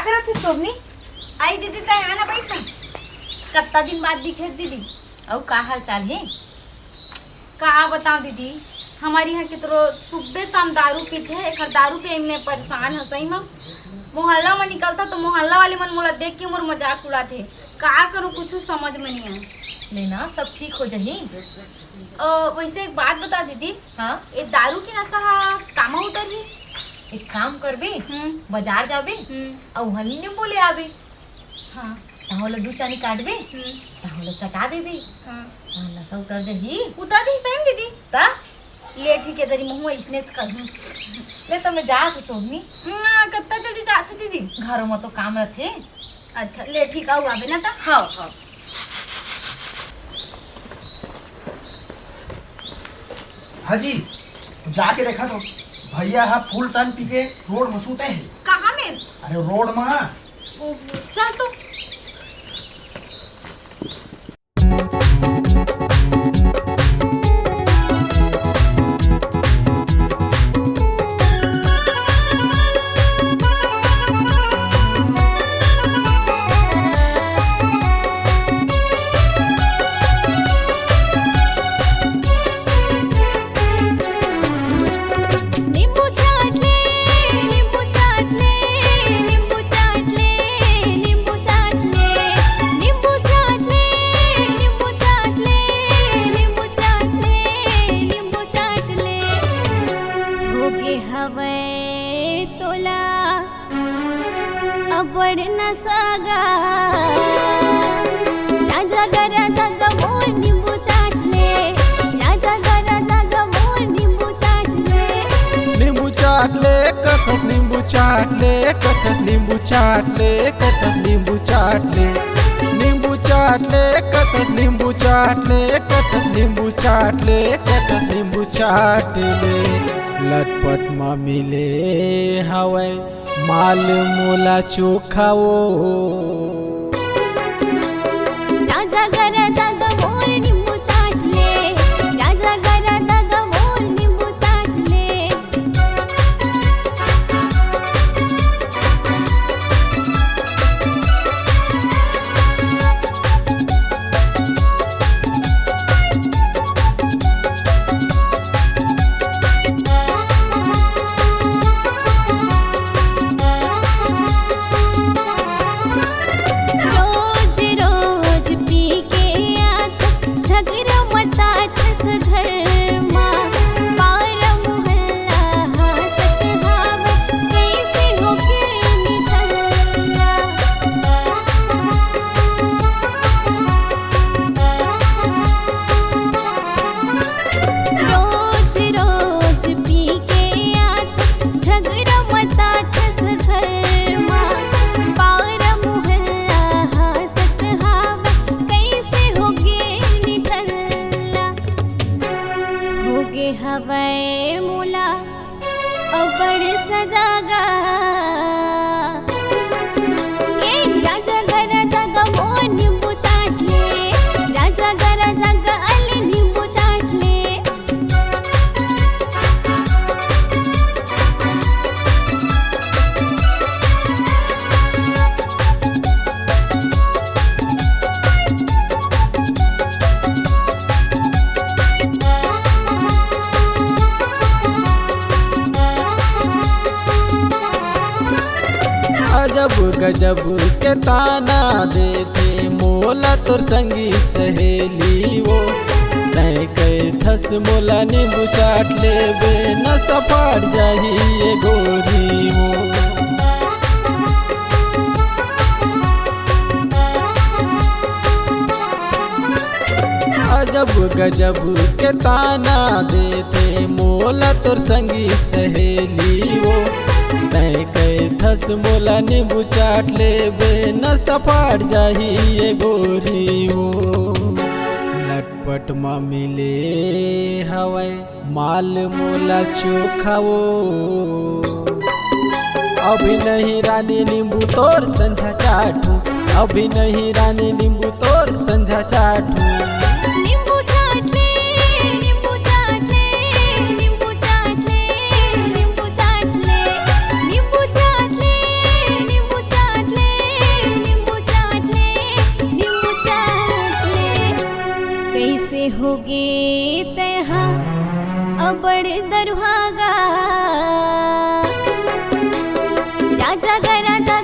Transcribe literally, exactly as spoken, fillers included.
करत हे सोमनी? आई दीदी, तैं आना, बैठ ना। कत्ता दिन बाद दिखे दीदी। अउ का हाल चाल हे? का बताओ दीदी, हमारे यहाँ के तो रोज सुबह शाम दारू पीथे, एकर दारू पीए में परेशान हे सही में। मोहल्ला में निकलता तो मोहल्ला वाले मन मोला देख के मोर मजाक उड़ाथे। का करूँ, कुछ समझ में नहीं आए। नहीं ना, सब ठीक हो जाही। अ, वैसे एक बात बता दीदी। हाँ? ये दारू की नशा हा कामा उतरही? एक काम करबे, हम्म। बाजार जाबे, हम्म। अउ उहाँ ले नींबू ले आबे। हाँ। तहाँ ओला दू चानी काटबे, हम्म। तहाँ ओला चटा देबे। हाँ। हाँ, नशा उतर जाही। उतर जाही सही में दीदी? ता? ले ठीक हे, तरी महूँ अइसनेच करहूँ। ले तो मैं जात हूँ सोमनी। ना, कत्ता जल्दी जात हूँ दीदी? घरों में तो काम रथे। अच्छा, ले ठीक, अउ आबे ना ता? हाँ, हाँ। हाँ जी, जाके देखा तो भैया हा फुल टन पी के रोड में सूते हे। कहाँ में? अरे रोड में। ओहो, चल तो। नींबू चाट ले, नींबू चाट ले, नींबू चाट ले, नींबू चाट ले, नींबू चाट ले, नींबू चाट ले, नींबू चाट ले, नींबू चाट ले। होगे हवय तोला अब्बड़ नशा गा। राजा गा, राजा गा मोर नींबू चाट ले। राजा गा, राजा गा मोर नींबू चाट ले। नींबू चाट ले कथस, नींबू चाट ले कथस, नींबू चाट ले कथस, नींबू चाट ले। नींबू चाट ले कथस, नींबू चाट ले कथस, नींबू चाट ले कथस, नींबू चाट ले। लटपट म मिले हवय माल मोला चोखा वो। राजा गा, राजा गा मोर नींबू चाट ले। राजा गा, राजा गा मोर नींबू चाट ले। रोज रोज पी के आत, झगरा मचाथस घर मा। पारा मुहल्ला हासत हावय, कइसे होगे निकलना। रोज रोज पी के आत, झगरा मचाथस घर मा। पारा मुहल्ला हासत हावय, कइसे होगे निकलना। होगे हवय मोला अब्बड़ सजा गा। ए राजा गा, राजा गा मोर नींबू चाट ले। राजा गा, राजा गा अले नींबू चाट ले। अजब गजब के ताना देथे मोला तोर संगी सहेली वो। तैं कहिथस मोला नींबू चाट लेबे, नशा फाट जाही ए गोरी वो। अजब गजब के ताना देथे मोला तोर संगी सहेली वो। तैं कहिथस मोला नींबू चाट लेबे, नशा फाट जाही ए गोरी वो। लटपट म मिले हवय माल मोला चोखा वो। अभी नहीं रानी नींबू तोर संझा चाटू, अभी नहीं रानी नींबू तोर संझा चाटू। नींबू चाट ले, नींबू चाट ले, नींबू चाट ले, नींबू चाट ले, नींबू चाट ले, नींबू चाट होगे तेहा अबड़ दरुहागा। राजा गा राजा